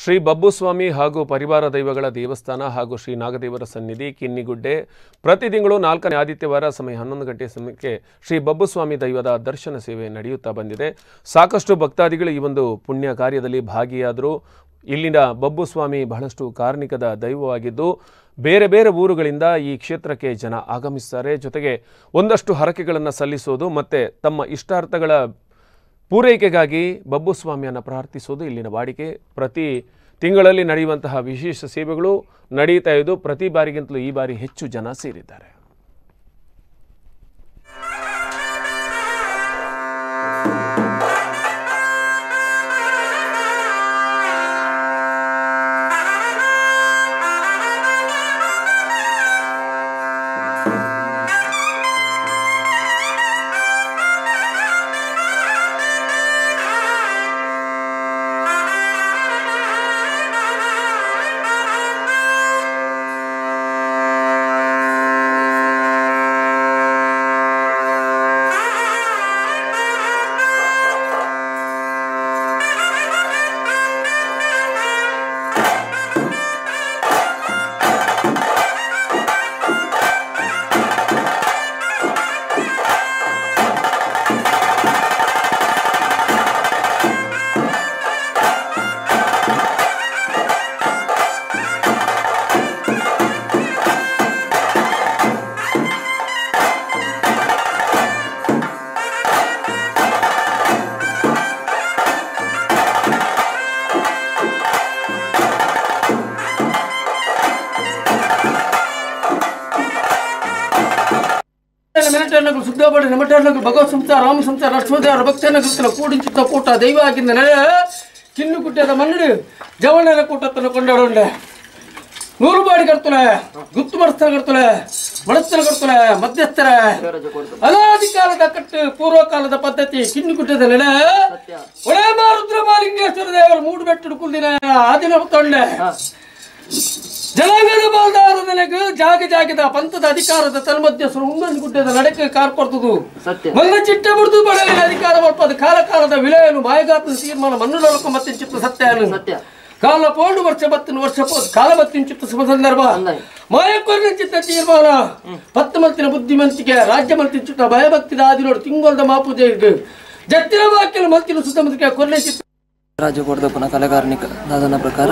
Shri Babbuswami ಹಾಗೂ ಪರಿವಾರ ದೈವಗಳ ದೇವಸ್ಥಾನ ಹಾಗೂ ಶ್ರೀ ನಾಗದೇವರ ಸನ್ನಿಧಿ ಕಿನ್ನಿಗುಡ್ಡೆ ಪ್ರತಿ ತಿಂಗಳು 4ನೇ ಆದಿತ್ಯವಾರ ಸಮಯ 11 ಗಂಟೆ ಸಮಯಕ್ಕೆ ಶ್ರೀ ಬಬ್ಬುಸ್ವಾಮಿ ದೈವದ ದರ್ಶನ ಸೇವೆ ನಡೆಯುತ್ತಾ ಬಂದಿದೆ. ಸಾಕಷ್ಟು ಭಕ್ತಾದಿಗಳು ಈ ಒಂದು ಪುಣ್ಯ ಕಾರ್ಯದಲ್ಲಿ ಭಾಗಿಯಾದರು. ಇಲ್ಲಿನ ಬಬ್ಬುಸ್ವಾಮಿ ಬಹಳಷ್ಟು ಕಾರ್ಮಿಕದ ದೈವವಾಗಿದ್ದು ಬೇರೆ ಬೇರೆ ಊರುಗಳಿಂದ ಈ ಕ್ಷೇತ್ರಕ್ಕೆ ಜನ ಆಗಮಿಸುತ್ತಾರೆ. ಜೊತೆಗೆ ಒಂದಷ್ಟು ಹರಕೆಗಳನ್ನು ಸಲ್ಲಿಸೋದು ಮತ್ತು ತಮ್ಮ ಇಷ್ಟಾರ್ಥಗಳ ಪೂರೈಕೆಗಾಗಿ ಬಬ್ಬುಸ್ವಾಮಿಯನ್ನು ಪ್ರಾರ್ಥಿಸೋದು ಇಲ್ಲಿನ ವಾಡಿಕೆ. ಪ್ರತಿ ತಿಂಗಳಲ್ಲಿ ನಡೆಯುವಂತಹ ವಿಶೇಷ ಸೇವೆಗಳು ನಡೆಯುತ್ತಾ ಇದ್ದು ಪ್ರತಿ ಬಾರಿಗಿಂತಲೂ ಈ ಬಾರಿ ಹೆಚ್ಚು ಜನ ಸೇರಿದ್ದಾರೆ. ಭಗವತ್ ಸಂಸ್ಥಾ ರಾಮ ಸಂಸ್ಥಾ ಲಕ್ಷ್ಮೀದೇವರ ಭಕ್ತನ ಕೂಡಿಂಚಿತ್ತ ಕೂಟ ದೈವ ಆಗಿದ್ದ ನೆಲೆ ಕಿನ್ನುಗುಡ್ಡದ ಮನ್ನಡು ಜವಣನ ಕೂಟತ್ತನ್ನು ಕೊಂಡಾಡೊಂಡೆ ನೂರು ಬಾಡಿ ಕರ್ತಲೆ ಗುತ್ತು ಮಡಸ್ಥರ ಕರ್ತಲೆ ಮಡಸ್ಥರ ಕರ್ತಲೆ ಮಧ್ಯಸ್ಥರ ಅನಾದಿಕಾಲದ ಕಟ್ಟು ಪೂರ್ವಕಾಲದ ಪದ್ಧತಿ ಕಿನ್ನುಗುಡ್ಡದ ನೆಲೆ ಒಳಮಾರುದ್ರ ಮಾಲಿಂಗೇಶ್ವರ ದೇವರ ಮೂಡು ಬೆಟ್ಟಡು ಕುಲ್ದಿನ ಆದಿನ ತೊಂಡೆ ಜನಾಂಗದ ಬಾಲ್ದಾರದನೆಗೆ ಜಾಗ ಜಾಗದ ಪಂಥದ ಅಧಿಕಾರದ ತನ್ಮಧ್ಯಸ್ಥರು ಉಂಗನ್ ಗುಡ್ಡದ ನಡಕೆ ಕಾರ್ಪರ್ತದು ಮಲ್ಲ ಚಿಟ್ಟ ಮುರಿದು ಬಡಲಿನ ಅಧಿಕಾರ ಬರ್ಪದ ಕಾಲ ಕಾಲದ ವಿಲಯನು ಮಾಯಗಾತನ ತೀರ್ಮಾನ ಮಣ್ಣು ಮತ್ತೆ ಚಿತ್ತ ಸತ್ಯನು ಕಾಲ ಪೋಂಡು ವರ್ಷ ಬತ್ತಿನ ವರ್ಷ ಪೋದು ಕಾಲ ಬತ್ತಿನ ಚಿತ್ತ ಶುಭ ಸಂದರ್ಭ ಮಾಯಕೊರಿನ ಚಿತ್ತ ತೀರ್ಮಾನ ಪತ್ತು ಮಲ್ತಿನ ಬುದ್ಧಿಮಂತಿಕೆ ರಾಜ್ಯ ಮಲ್ತಿನ ಚಿತ್ತ ಭಯಭಕ್ತಿದ ಆದಿ ನೋಡು ತಿಂಗೊಲ್ದ ಮಾಪೂಜೆ ಜತ್ತಿನ ವಾಕ್ಯನ ಮಲ್ತಿನ ಸುತ್ತಮುತ್ತ ಕೊರ್ಲೆ ಚಿತ್ತ ರಾಜಕೋಟದ ಕಲೆಗಾರನಿಕ ದಾದನ ಪ್ರಕಾರ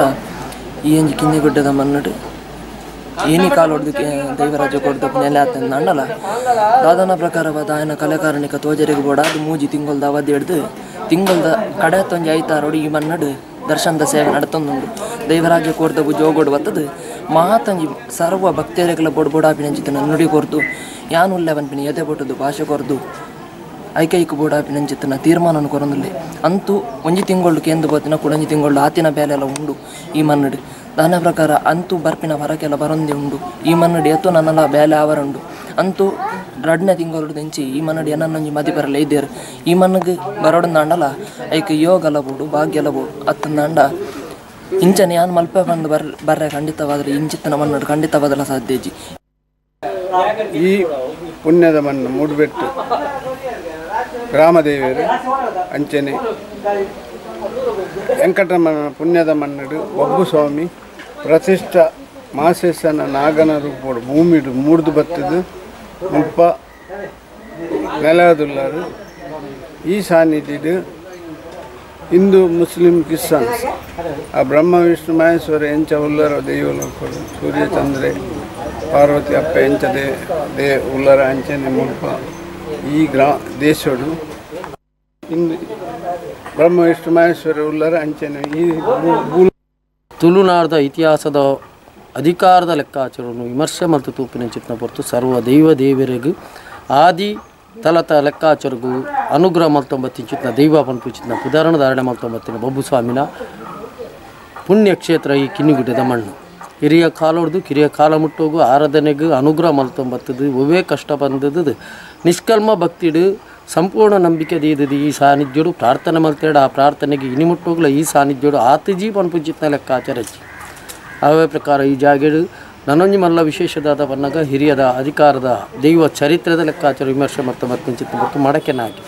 ಈ ಒಂಜಿ ಕಿನ್ನಿಗುಡ್ಡದ ಮಣ್ಣು ಏನಿ ಕಾಲೊಡ್ದು ದೈವರಾಜ ಕೊಡ್ದು ನೆಲೆ ಆತನ ಅಂಡಲ ದಾದನ ಪ್ರಕಾರವಾದ ಆಯನ ಕಲೆಕಾರಣಿಕ ತೋಜರಿಗೆ ಬೋಡ ಅದು ಮೂಜಿ ತಿಂಗೊಲ್ದ ಅವಧಿ ಹಿಡ್ದು ತಿಂಗೊಲ್ದ ಕಡೆ ತೊಂಜಿ ಐತಾರೋಡು ಈ ಮನ್ನಡು ದರ್ಶನದ ಸೇವೆ ನಡತೊಂದುಂಡು ದೈವರಾಜ ಕೋರ್ದಬು ಜೋಗೋಡು ಬತ್ತದು ಮಾತಂಜಿ ಸರ್ವ ಭಕ್ತರಿಗೆಲ್ಲ ಬೋಡ್ ಬೋಡಾಪಿನಂಚಿತನ ನುಡಿ ಕೊರ್ದು ಯಾನುಲ್ಲೆ ಪನ್ಪಿನ ಎದೆ ಬೊಟ್ಟದು ಭಾಷೆ ಕೊರ್ದು ಐಕೈಕ ಬೋಡಾಪಿನಂಚಿತನ ತೀರ್ಮಾನನು ಕೊರೊಂದುಲ್ಲೆ ಅಂತೂ ಒಂಜಿ ತಿಂಗೊಳ್ಳು ಕೇಂದ್ರ ಬೋತಿನ ಕುಡಂಜಿ ತಿಂಗೊಳ್ಳು ಆತಿನ ಬೇಲೆಲ್ಲ ಉಂಡು ಈ ಮನ್ನಡು ದಾನ ಪ್ರಕಾರ ಅಂತೂ ಬರ್ಪಿನ ಹೊರಕೆಲ್ಲ ಬರೊಂದೇ ಉಂಡು ಈ ಮನ್ನಡು ಎತ್ತು ನನ್ನಲ ಬೇಲೆ ಆವರುಂಡು ಅಂತೂ ರಡ್ನೇ ತಿಂಗಳು ದೆಂಚಿ ಈ ಮನ್ನಡು ಏನನ್ನೊಂಜಿ ಮದಿ ಬರಲ್ಲ ಇದ್ದೇರು ಈ ಮಣ್ಣಿಗೆ ಬರೋಡಂದಾಂಡಲ ಐಕ ಯೋಗಲ ಬೋಡು ಭಾಗ್ಯಲ ಬೋಡು ಅತ್ತಂದಾಂಡ ಇಂಚನೆ ಯಾನ್ ಮಲ್ಪೆ ಬಂದು ಬರ್ರೆ ಖಂಡಿತವಾದರೆ ಇಂಚಿತ್ತನ ಮನ್ನಡು ಖಂಡಿತವಾದಲ ಸಾಧ್ಯಜಿ. ಈ ಪುಣ್ಯದ ಮಣ್ಣು ಮೂಡುಬೆಟ್ಟು ಗ್ರಾಮದೇವಿಯರು ಅಂಚನೆ ವೆಂಕಟರಮಣ ಪುಣ್ಯದ ಮನ್ನಡು ಬಬ್ಬುಸ್ವಾಮಿ ಪ್ರತಿಷ್ಠ ಮಾಸೇಸನ ನಾಗನ ರೂಪೋಡು ಭೂಮಿಡು ಮೂಡ್ದು ಬತ್ತದು ಮುಲ್ಪ ನೆಲದುಲ್ಲಾರು. ಈ ಸಾನ್ನಿಧ್ಯಡು ಹಿಂದೂ ಮುಸ್ಲಿಂ ಕ್ರಿಶ್ಚಿಯನ್ಸ್ ಆ ಬ್ರಹ್ಮ ವಿಷ್ಣು ಮಹೇಶ್ವರ ಎಂಚ ಉಲ್ಲರ ದೈವಲೋಕರು ಸೂರ್ಯ ಚಂದ್ರೆ ಪಾರ್ವತಿ ಅಪ್ಪ ಎಂಚ they they ಉಲ್ಲರ ಅಂಚನೆ ಮುಲ್ಪ ಈ ದೇಶಡು ಹಿಂದೂ ಬ್ರಹ್ಮ ವಿಷ್ಣು ಮಹೇಶ್ವರ ಉಲ್ಲರ ಅಂಚನೆ ಈ ತುಳುನಾಡದ ಇತಿಹಾಸದ ಅಧಿಕಾರದ ಲೆಕ್ಕಾಚಾರವನ್ನು ವಿಮರ್ಶೆ ಮತ್ತು ತೂಪಿನ ಚಿತ್ನ ಹೊರತು ಸರ್ವ ದೈವ ದೇವರಿಗೂ ಆದಿ ತಲತ ಲೆಕ್ಕಾಚಾರಗೂ ಅನುಗ್ರಹ ಮಲ್ತೊಂಬತ್ತಿನ ಚಿತ್ನ ದೈವ ಪನ್ಪು ಚಿತ್ನ ಉದಾಹರಣೆ ಧಾರಣೆ ಮಲ್ತೊಂಬತ್ತಿನ ಬಬ್ಬುಸ್ವಾಮಿನ ಪುಣ್ಯಕ್ಷೇತ್ರ ಈ ಕಿನ್ನಿಗುಡ್ಡದ ಮಣ್ಣು. ಹಿರಿಯ ಕಾಲೊಡ್ದು ಕಿರಿಯ ಕಾಲ ಮುಟ್ಟೋಗು ಆರಾಧನೆಗೂ ಅನುಗ್ರಹ ಮಲ್ತೊಂಬತ್ತದು ಒವೇ ಕಷ್ಟ ಬಂದದ್ದು ನಿಷ್ಕಲ್ಮ ಭಕ್ತಿಡು ಸಂಪೂರ್ಣ ನಂಬಿಕೆ ದೀದದು ಈ ಸಾನ್ನಿಧ್ಯೋಡು ಪ್ರಾರ್ಥನೆ ಮಲ್ತೇಡು ಆ ಪ್ರಾರ್ಥನೆಗೆ ಇನಿ ಮುಟ್ಟೋಗ್ಲ ಈ ಸಾನ್ನಿಧ್ಯೋಡು ಆತಜಿ ಪನ್ಪು ಚಿತ್ನ ಲೆಕ್ಕಾಚಾರ ಅವೇ ಪ್ರಕಾರ ಈ ಜಾಗೆಡು ನನೊಂಜಿ ಮಲ್ಲ ವಿಶೇಷದಾದ ಪನ್ನಗ ಹಿರಿಯದ ಅಧಿಕಾರದ ದೈವ ಚರಿತ್ರದ ಲೆಕ್ಕಾಚಾರ ವಿಮರ್ಶೆ ಮತ್ತು ಮತ್ತಿನ ಚಿತ್ತ ಮತ್ತು ಮಡಕೆನಾಗಿ.